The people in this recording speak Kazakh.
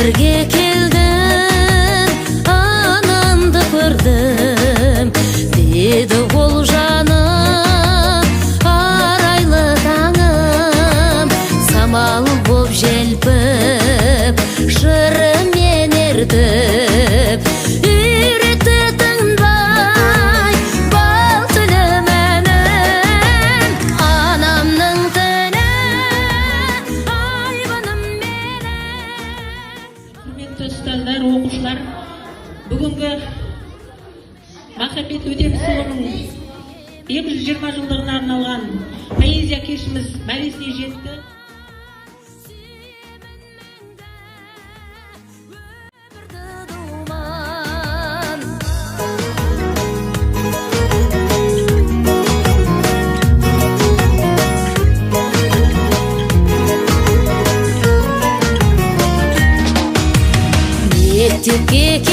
Өмірге келдің, анамды көрдім, деді ол, жаным, арайлы таңым. Самал боп желпіп, жырымен ертіп, үйретті тыңдай бал тілім әнін. Анамның тілі айбыным менің. Құрметті ұстаздар, оқушылар, бүгінгі Махамбет Өтемісұлының 220 жылдығына арналған поэзия кешіміз мәресіне жетті. Өмірді думан. Мектепке